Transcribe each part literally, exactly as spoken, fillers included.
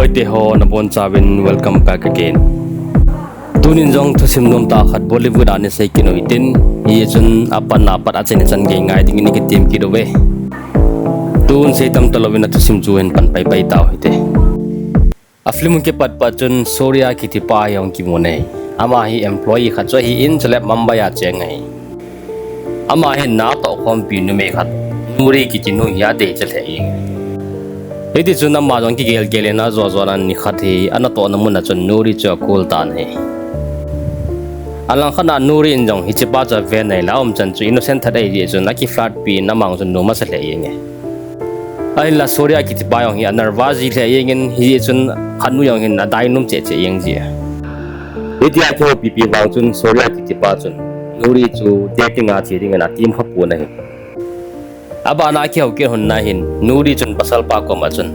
Teho nabonchauvin welcome back again. Tunin jong thusim nomtah khat Bollywood a nasei kit u hitin, hijeh chun apat na pat a chena chan gei ngai dingin ikitem kit uve. Tun seitam talouvin athusim chu hin pan paipai tau hite. A film hung kipat pat chun Surya kitipa hi hung kimu ahi. Ama hi employee khat chu ahin, chule Mumbai a cheng ahi. Ama hin ana tohkhompi numei khat, Nuri kiti nu hi adeicha lheh jenge. Hitichun ama jong kigel gel in ajo jo in nikhat hi anatohna mun a chun Nuri chu acall tan ahi. Alangkhat a Nuri in jong hichepa chu aven ahile, aumchan chu innocent that ahijeh chun akiflirt pi in ama jong chu anom masa lheh jenge. Ahinla Surya kitipa jong hi anervous ji lheh jengin, hijeh chun khatnu jong hin adainom cheh cheh jeng ji. Hitia kihoupi pi vang chun Surya kitipa chun Nuri chu dating a che dingin atemkha pon ahi. Abana akihou kit lhon na hin Nuri chun pasalpa koma chun,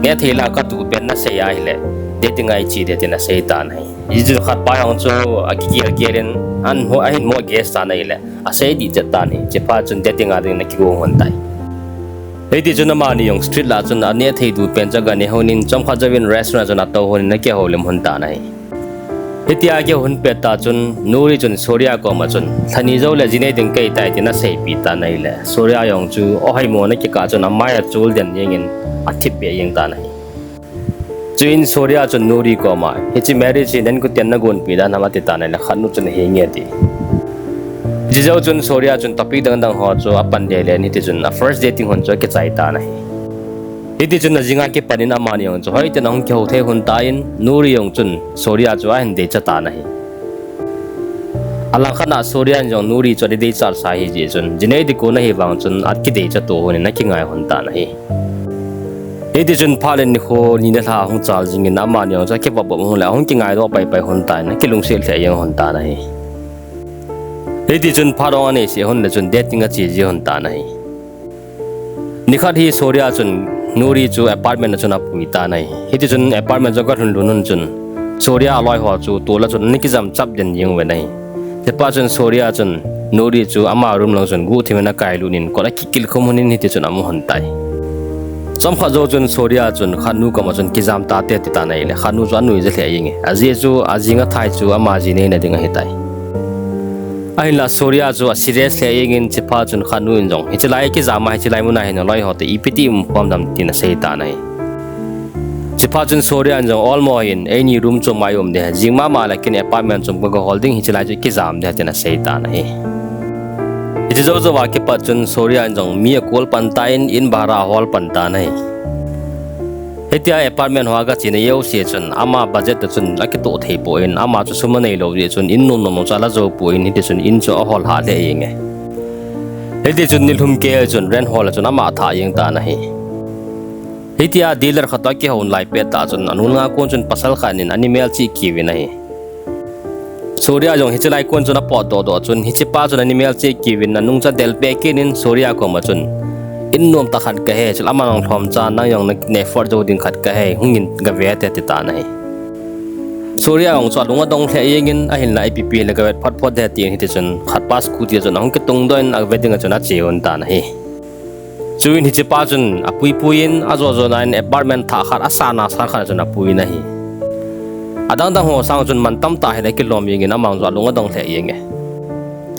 nehthei lah a katuh pen nasei ahile, dating a iche ding tin asei tan ahi. Hijeh chun khatpa jong chu akigel gel in, ahin mo, ahin mo guess tan ahile, asei dih chet tan ahi. Hichepa chun dating a dingin akigong lhon tai. Hitichun amani jong street lah a chun anehthei duh pen chu aganeh lhonin, chomkhat jouvin restaurant a chun atou lhonin akihoulim lhon tan ahi. Hitia akihou lhon pet tah chun Nuri chun Surya koma chun, lhani joule ji nei ding kahitai tin aseipeh tan ahile, Surya jong chu ohaimo na kikah chun amai achol den jengin athip beh jeng tan ahi. Chuin Surya chun Nuri koma, hiche marriage hi nainkoten nagonpeh dan ham ati tan ahile, khatnu chun henge ati. Hiche jou chun Surya chun topic dang dang ho chu apan lele in, hitichun a first dating hon chu akichai tan ahi. Hitichun ajing a kipan in amani jong chu hoiten ahung kihou thei lhon tan, Nuri jong chun Surya chu ahin deicha tan ahi. Alangkhat a Surya in jong Nuri chu adei deichat sa ahijeh chun, ji nei ding kon ahi vang chun akideicha to lhonin akingai lhon tan ahi. Hitichun phat le nikho ni le lha ahung chal jingin amani jong chu akivop vop lhon le ahung kingaidoh paipai lhon tan, akilungset lheh jeng lhon tan ahi. Hitichun phat jong aneiseh lhon le chun dating ache ji lhon tan ahi. Nikhat hi Surya chun Nuri chu apartment a chun apui tan ahi. Hitichun apartment chu agalhun lhun lhon chun Surya aloi ho chu tol a chun ana kijam chap den jeng uvin ahi. Hichepa chun Surya chun Nuri chu ama room lang chun guhthim in akailut in kot akikil khum lhonin hitichun amu lhon tai. Chomkhat jou chun Surya chun khatnu koma chun kijam tate ati tan ahile, khatnu chu anuija lheh jenge. Ajeh chu ajing athai chu ama ji neina ding ahitai. Ahinla Surya chu a serious lheh jengin, hichepa chun khatnu in jong, hiche lai kijam a hiche lai mun a hin naloi ho toh ipi ti umkhom dem tin asei tan ahi. Hichepa chun Surya in jong, olmo in eini room chom a i um ding, jing mama le ken apartment chom kaga hol ding, hiche lai chu ikijam ding tin asei tan ahi. Hiche jou jou a kipat chun Surya in jong mi acall pan tan, in bhara ahol pan tan ahi. Hitia apartment ho agachena jouse chun ama budget a chun akitoh thei poi, ama chu sum aneilou jeh chun in nom nom chu ala jou poi, hitichun in chu ahol lha lheh jenge. Hitichun nilhum kei chun rent hol a chun ama athah jeng tan ahi. Hitia dealer khat toh akihou nalai pet tah chun anung langa kon chun pasal khat in ana melchih kit uvin ahi. Surya jong hiche lai kon chun apotdoh doh chun hichepa chun ana melchih kit uvin anung chu adelpeh kit in Surya koma chun, in nomtah khat kahe, chule aman alhomcha nang jong na effort jou ding khat kahe, hung in gave te ati tan ahi. Surya jong chu alung adong lheh jengin, ahinla ipi pi hile gavet phot phot ding tin hitichun khatpa scooty a chun ahung kitungdoh in ave ding a chun ache lhon tan ahi. Chuin hichepa chun apui pui in ajo jo na in apartment thah khat, asana sang khat a chun apui in ahi. Adang dang ho sang chun man tamtah hile akilom jengin amang chu alung adong lheh jenge.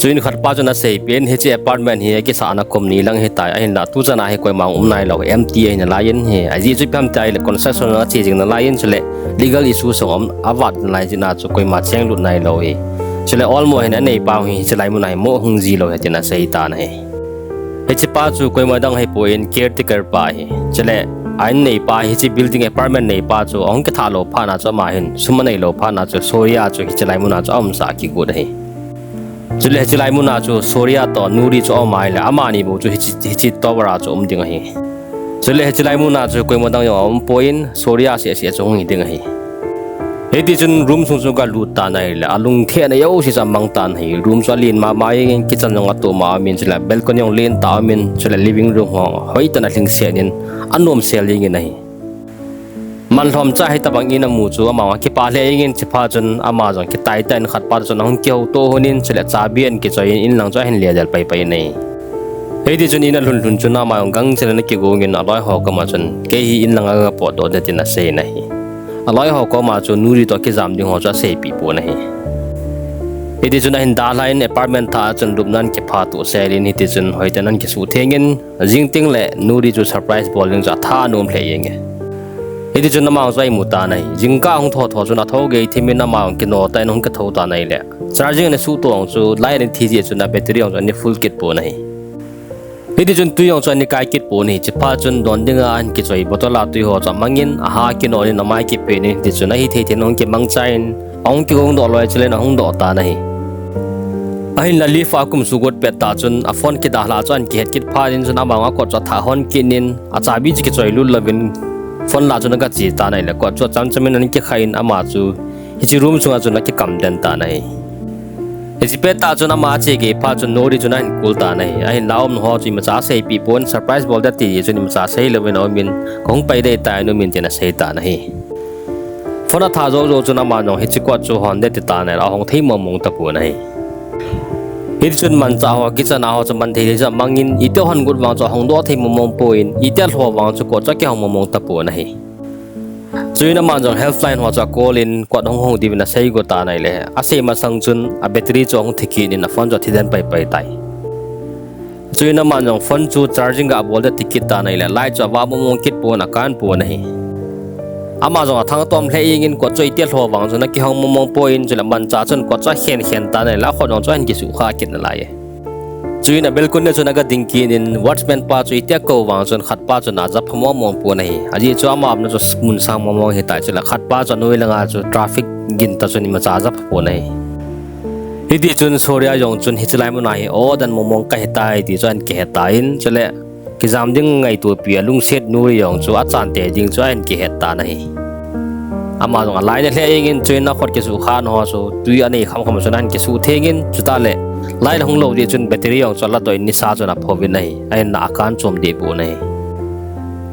Chuin khatpa chun aseipeh in, hiche apartment hi akisahna kum ni lang ahitai, ahinla tuchan a hi koima um nailou, empty ahi nalai in ahi, ajeh chu ipi ham tia ahile construction ache jing nalai in, chule legal issue jong um avat nalai jeh a chu koima chenglut nailou ahi. Chule olmo hin aneipa hi hiche lai mun a hi moh hung ji lou ahi tin asei tan ahi. Hichepa chu koima dang ahipoi, caretaker pa ahi. Chule a in neipa, hiche building apartment neipa chu ahung kithah lou phat na chu ama hin sum aneilou phat na chu Surya chu hiche lai mun a chu aumsah kigot ahi. Chule hiche lai mun a chu Surya toh Nuri chu aum ahile amani bou chu hiche, hiche tower a chu um ding ahi. Chule hiche lai mun a chu koima dang jong aumpoi, Surya seh seh chu hung hi ding ahi. Hitichun room sung chu agalut tan ahile alungthim na jouse chu amang tan ahi. Room chu alen mama jengin, kitchen jong atoh ma aumin, chule balcony jong lentah aumin, chule living room ho hoitah in alhingset in anom sel jengin ahi. Man lhomcha hitobang in amu chu ama akipah lheh jengin, hichepa chun ama jong kitai tah in khatpa toh chun ahung kihouto lhonin, chule chabi ahin kichoi in, in lang chu ahin ledel paipai in ahi. Hitichun in alhun lhun chun ama jong gangchel in akigong in aloi ho koma chun, kei hi in lang a kapotdoh ding tin asei in ahi. Aloi ho koma chu Nuri toh kijam ding ho chu aseipeh pon ahi. Hiti chun ahin dalhan apartment thah a chun lupna ahin kipha tohsel in hiti chun hoitah in ahin kisuhtheng in, jing teng le Nuri chu surprise bol ding chu atha anom lheh jenge. Hiti chun ama chu ahin imu tan ahi. Jingkah hung thotho chun athou gei thim in ama kino tah in ahung kithou tan ahile, charging ana suhto chu light ana thi jeh chun a battery jong chu ana full kit pon ahi. Hiti chun tui jong chu ana kai kit pon ahi. Chuphat chun don dinga ahin kichoi bottle a tui ho chu amangin, aha kinon in amai kipen in hiti chun ahithei thei in ahung kimangcha in, ahung kigong doh loi chule ahung doh tan ahi. Ahinla lift a akum sugot pet tah chun a phone kidalha chu ahin kihet kit phat in chun ama jong a kot chu atha hon kit in, achabi chu kichoi lut louvin phone lah chun aga che tan ahile kot chu achamcham in ana kikhah in ama chu hiche room sunga chun akikam den tan ahi. Hiche pet tah chun ama ache gei phat chun Nuri chun ahin call tan ahi. Ahinla aumna ho chu imacha aseipeh pon, surprise bol ding ati chun imacha asei louvin aumin, kahung pai ding ahitai, aumin tin asei tan ahi. Phone atha jou jou chun ama jong hiche kot chu hon ding ati tan ahile ahong thei mong mong tapon ahi. Hiti chun manchah ho kitchen a ho chu man thei thei chu amangin, itih hon got vang chu ahong doh thei mong mong pon, itih lho vang chu kot chu akihong mong mong tapon ahi. Chuin aman jong helpline ho chu acall in kot hung hong diuvin asei got tan ahile, asei masang chun a battery chu ahung thi kit in a phone chu athi den pai pai tai. Chuin aman jong phone chu charging ga bol ding ati kit tan ahile light chu avah mong mong kit pon, akan pon ahi. Ama jong athang atom lheh jengin kot chu itih lho vang chun akihong mong mong pon, chule manchah chun kot chu akhen khen tan ahile akhut jong chu ahin kisuhkhah kit nalai e. Chuin a balcony a chun aga ding kit in watchman pa chu itih akou vang chun khatpa chun ajapha mong mong pon ahi. Ajeh chu ama umna chu mun sang mong mong ahitai, chule khatpa chu anoi langa chu traffic gin tah chun imacha ajapha pon ahi. Hiti chun Sorab jong chun hiche lai muna hi o dan mong mong kahitai ti chu ahin kihe tan, chule kijam ding ngaitopi a lungset Nuri jong chu achan tei ding chu ahin kihet tan ahi. Ama jong alainat lheh jengin chuin akhut kisuhkhahna ho chu tui anei kham kham chun ahin kisuhtheng in, chutah le light ahung lou jeh chun battery jong chu aladoh in nisa chun aphouvin ahi. Ahinla akan chom deh pon ahi.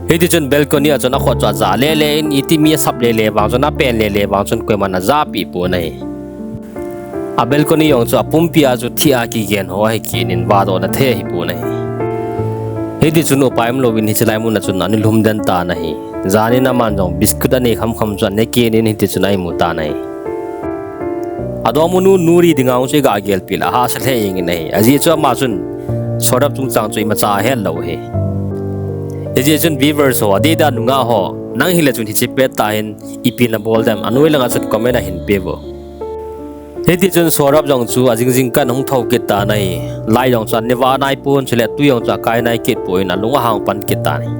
Hiti chun balcony a chun akhut chu aja le le in, itih mi asap le le vang chun, apen le le vang chun koiman ajahpeh pon ahi. A balcony jong chu apumpi a chu thih a kigen ho ahi kit in vahdohna thei ahipon ahi. Hiti chun upai umlouvin hiche lai muna chun ana lhum den tan ahi. Jan in aman jong biscuit anei kham kham chu ane kit in hiti chun a imu tan ahi. Adongmanu Nuri dinga chu iga gelpeh le ahahsa lheh jengin ahi. Ajeh chu ama chun Sorab chungchang chu imacha ahet lou ahi. Hijeh chun viewers ho, adeh dan nungah ho, nang hile chun hiche pet tah hin ipi nabol dem, anoi langa chun comment a hin peuvo. Hiti chun Sorab jong chu ajing jingkah in ahung thou kit tan ahi. Light jong chu ana vah naipon, chule tui jong chu akai nai kit pon, alung ahang pan kit tan ahi.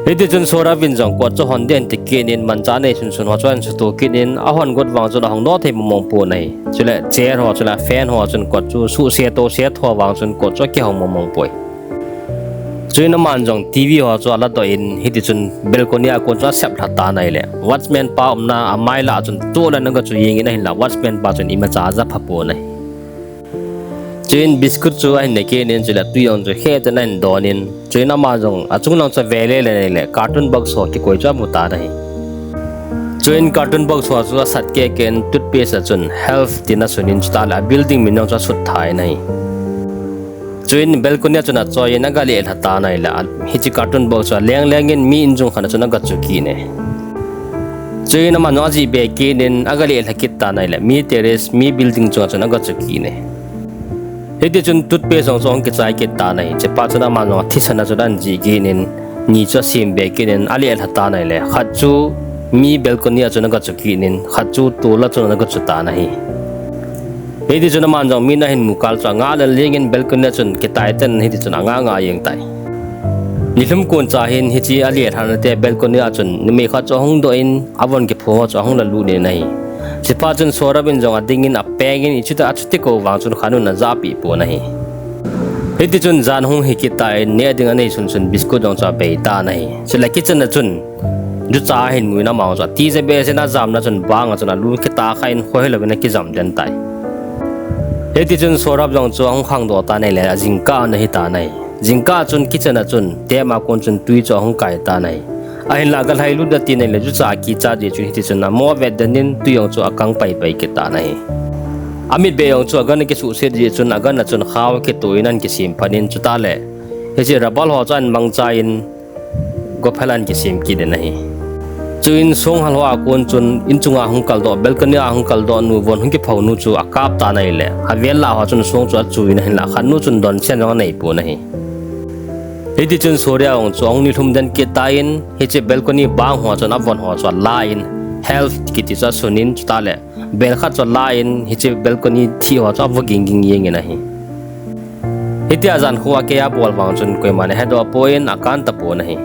Hiti chun Sorab in jong kot chu hon ding ahin ti kit in manchah anei sun sun ho chu ahin suto kit in, ahon got vang chun ahong doh thei mong mong pon ahi. Chule chair ho, chule fan ho chun kot chu suhse tohse tho vang chun kot chu akihong mong mong poi. Chuin aman jong TV ho chu aladoh in, hiti chun balcony a kon chu asep lha tan ahile, watchman pa umna amai lah a chun toh le ana ga chu jeng in ahinla, watchman pa chun imacha ajapha pon ahi. Chuin biscuit chu ahin ne kit in, chule tui jong chu khe ten ahin don in, chuin ama jong achung lang chu ave le le ahile, carton box ho kikoi chu amu tan ahi. Chuin carton box ho chu asat keh keh in, toothpaste a chun Health tin asun in, chutah le a building min jong chu asut tha in ahi. Chuin balcony a chun achoi in aga lelha tan ahile, hiche carton box chu aleng leng in mi in chung khat a chun aga chu kit in ahi. Chuin aman jong ajih be kit in aga lelha kit tan ahile, mi terrace, mi building chunga chun aga chu kit in ahi. Hiti chun toothpaste jong chu ahung kichai kit tan ahi. Hiche phat chun aman jong athisan a chun ahin jih kit in, ni chu asem be kit in alelha tan ahile, khat chu mi balcony a chun aga chu kit in, khat chu tol a chun aga chu tan ahi. Hiti chun aman jong min ahin mu kal chu anga lel jeng in balcony a chun kitai ten hiti chun anga nga jeng tai. Nilhum koncha hin hiche alelhana te balcony a chun numei khat chu ahung doh in, avon kipho ho chu ahung lalut in ahi. Hiche phat chun Sorab in jong ading in apeng in, ichuti, achuti kou vang chun khanun ajahpeh pon ahi. Hiti chun jan hung hi kit tan, neh ding anei sun sun biscuit jong chu abei tan ahi. Chule kitchen a chun jucha ahin mu in ama jong chu atija behseh in ajamna chun bang a chun alu kita kha in khohei louvin akijam den tai. Hiti chun Sorab jong chu ahung khangdoh tan ahile, ajingkah ana hi tan ahi. Jingkah chun kitchen a chun tap a kon chun tui chu ahung kai tan ahi. Ahinla aga lhailut ding ati nahile, jucha akicha jeh chun hiti chun amo avet den in tui jong chu akang pai pai kit tan ahi. Amit beh jong chu agan akisuhset jeh chun agan a chun khao akito in ahin kisem phat in, chutah le hiche rubber ho chu ahin mangcha in gophel ahin kisem kit in ahi. Chuin song hal hoa kon chun inchunga hung kaldoh, balcony a hung kaldoh nu, von hung kiphou nu chu akap tan ahile, avel lah hoa chun song chu achuin ahinlah khat nu chun donchen jong anei pon ahi. Hitichun Soria jong chu ahung nilhum den kit tan, hiche balcony bang hoa chun avon ho chu alan, help kiti chu asunin, chutah le bel khat chu alan, hiche balcony thih ho chu avo ging ging jengin ahi. Hitia jan khu akei abol vang chun koiman ahedoh pon, akan tapon ahi.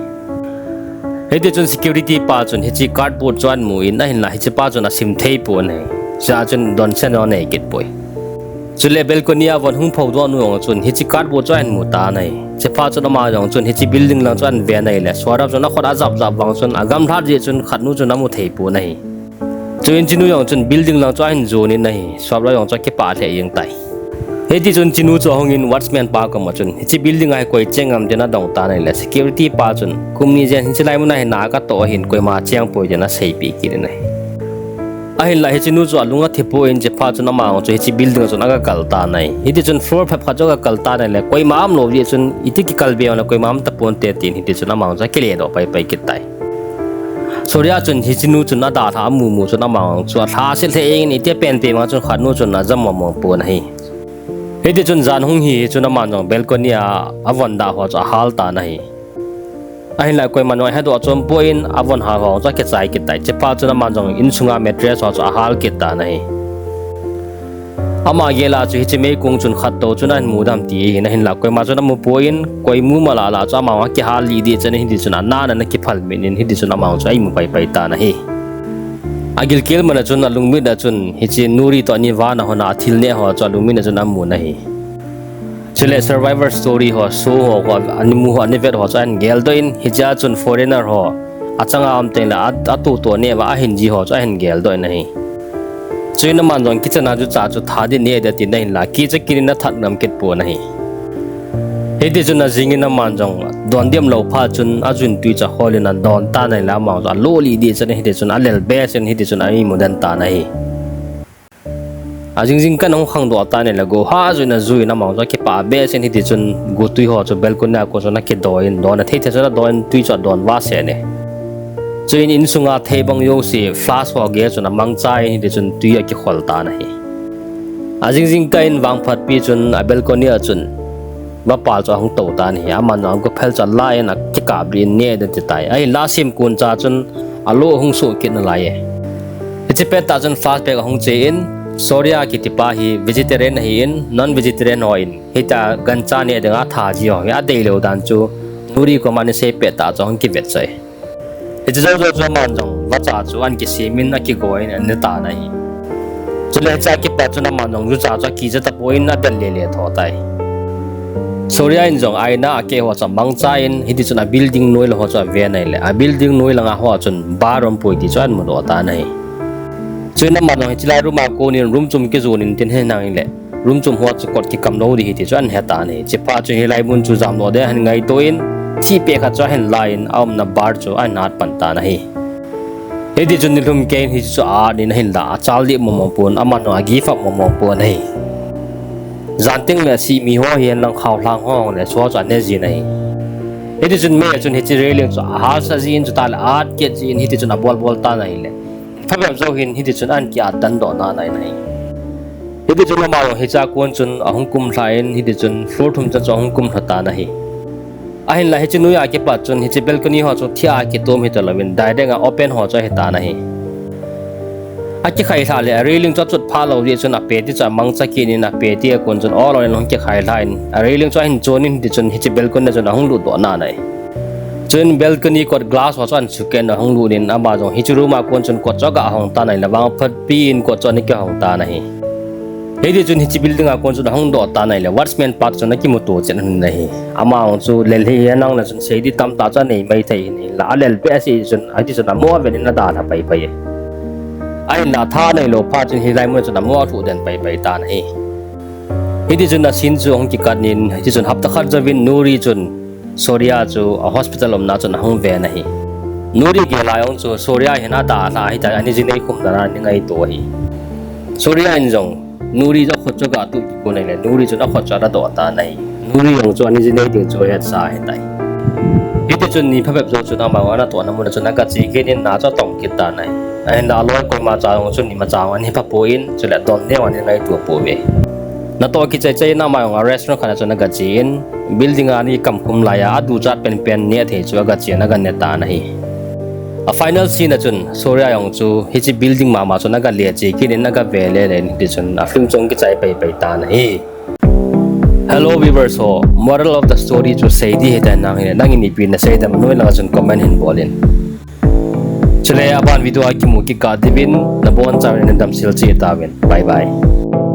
Hitichun security pa chun hiche cardboard chu ahin mun, ahinlah hiche pa chun asim thei pon ahi. Chua chun donchen jong anei kit poi. Chule balcony a von hung phoudoh nu jong chun hiche cardboard chu ahin mu tan ahi. Chuphat chun ama jong chun hiche building lang chu ahin ven ahile, Soria chun akhut ajap jap vang chun agamlhat jeh chun khat nu chun amu thei pon ahi. Chuin hiche nu jong chun building lang chu ahin jonin ahi, Soria jong chu akipah lheh jeng tai. Hitichun hiche nu chu ahungin watchman pa koma chun hiche building a hi koi cheng ham tin adong tan ahile, security pa chun, kum ni jen hiche lai mun a hi na katoh ahin, koima cheng poi tin aseipeh kit in ahi. Ahinlah hiche nu chu alung athi pon, chuphat chun ama jong chu hiche building a chun aga kal tan ahi. Hitichun floor phep khat chu aga kal tan ahile, koima umlou jeh chun iti kikal be jongle koima um taponte tin hitichun ama jong chu akile doh pai pai kit tai. Soria chun hiche nu chun adalhah amu mu chun ama jong chu alhase lheh jengin, itia penpen ma chun khat nu chun ajam mong mong pon ahi. Hitichun jan hung hi chun aman jong balcony a avon dah ho chu ahal tan ahi. Ahinlah koiman jong ahedoh chom pon, avon hal ho chu akichai kit tai. Chuphat chun aman jong insunga mattress ho chu ahal kit tan ahi. Ama gel a chu hiche meikong chun khat tou chun ahin mu dem ti ahin, ahinlah koima chun amu pon, koi mu ma lah lah chu ama jong akihal lih deh chan in hitichun anan ana kiphal mit in hitichun ama jong chu aimu pai pai tan ahi. Agilkel man a chun alungmit a chun hiche Nuri toh ani vana hon a thil neh ho chu alungmit a chun amun ahi. Chule survivor story ho, show ho, ho, ani mu ho, ani vet ho chu ahin geldoh in, hichea chun foreigner ho achanga um tengle a, atoh toh neh uva ahin ji ho chu ahin geldoh in ahi. Chuin aman jong kitchen a jucha chu tha ding neh ding atin ahinlah, kicha kit in athat ngam kit pon ahi. Hitichun ajingin aman jong don dem lou phat chun ajun twi chu aholin adon tan ahile, ama jong chu alo lih deh chan in hitichun alel behseh in hitichun aimu den tan ahi. Ajing jingkah in ahung khangdoh tan ahile, go ha ju in aju in ama jong chu akipah behseh in hitichun gotwi ho chu balcony a kon chun akidoh in, don athei thei chun adon in twi chu adon vahseh in ahi. Chuin insunga thei bang jouse flask ho gei chun amangcha in hitichun twi akikhol tan ahi. Ajing jingkah in vangphatpi chun a balcony a chun vapal chu ahung tou tan ahi. Aman jong agophel chu alan akikap lih in neh ding ati tai. Ahinlah asim kon cha chun alo ahung soh kit nalai e. Hiche pettah chun flashback ahung che in, Soria kitipa hi vegetarian ahin, non-vegetarian hon hitia gancha neh dinga atha ji ho hi adeilou dan chu Nuri koma ana sei pettah chu ahung kivet chai. Hiche jou jou chu aman jong vacha chu ana kisem in akigou in ana ne tan ahi. Chule hichea kipat chun aman jong jucha chu akicha tapon adel lele tho tai. Soria in jong aina akeh ho chu amangcha in hitichun a building noi lang ho chu aven ahile, a building noi langa ho chun bar aumpoi ti chu amudoh tan ahi. Chuin aman jong hiche lai room a konin room chom kijon in tin hinangle room chom ho chu kot kikam lou ding ahi ti chu ana he tan ahi. Chuphat chun hilai mun chu jamdoh ding ahin ngaito in, thihpeh khat chu ahin lan, aumna bar chu ahin at pan tan ahi. Hitichun nilhum keiyin hiche chu a-at in ahin lah, achal deh mong mong pon, aman jong a-give up mong mong pon ahi. Jan tengle asih mi ho hihen lang khaolhang ho le soh chu ane jin ahi. Hitichun mei a chun hiche railing chu ahalsah jin, chutah le a-at kit jin, hitichun abol bol tan ahile, phabep jou hin hitichun ana ki-at dan doh nan ahi. Hitichun ama jong hichea kon chun ahung kumlha in, hitichun floor thum cha chu ahung kumlha tan ahi. Ahinlah hiche noija kipat chun hiche balcony ho chu thih a kitom hitalouvin direct a open ho chu ahitan ahi. Akikhailhah le a railing chu achot phah lou jeh chun apeti chu amangcha kit in, apeti a kon chun ol ol in ahung kikhailhah in, a railing chu ahin chon in, hitichun hiche balcony a chun ahung lutdoh nan ahi. Chuin balcony kot glass ho chu ahin sukeh in ahung lut in, ama jong hiche room a kon chun kot chu aga hong tan ahile, vangphatpi in kot chu ana kihong tan ahi. Hitichun hiche building a kon chun ahung doh tan ahile, watchman pa chun akimuto chet in ahi. Ama jong chu lel hihen lang le chun sei ding tamtah chu anei maithei in ahinla, alel behseh chun hitichun amo avet in adalha paipai e. Ahinla tha aneilou phat chun hilai mun chun amo alhuh den paipai tan ahi. Hitichun a scene chu ahung kikat in, hitichun hapta khat jouvin Nuri chun Soria chu a hospital umna chun ahung ven ahi. Nuri gel a jong chu Soria hin adalha ahitai, ani jinei khum dan a ana ngaito ahi. Soria in jong Nuri chu akhut chu aga tuh kit kon ahile, Nuri chun akhut chu aladoh tan ahi. Nuri jong chu ani jinei ding chu ahetsa ahitai. Hiti chun ni phabep jou chun ama jong anatohna mun a chun agache kit in na chu atong kit tan ahi. Ahinla aloi koima cha jong chun imacha jong ahin pha poi, chule don neo ahin ngaito pouve. Natoh kichai chai in ama jong a restaurant khat a chun agache in, building a ana kikhum lai a, aduchat penpen neh thei chu agache in aganeh tan ahi. A final scene a chun Surya jong chu hiche building mama chun agale che kit in agave lele in hiti chun a film chu kichai paipai tan ahi. Hello viewers ho, moral of the story chu sei ding hitai nang hile, nangin ipi nasei dem, noi langa chun comment hin bol in. Chule aban video a kimu kikah diuvin, nabonchauvin nadamsel cheh tauvin. Bye bye.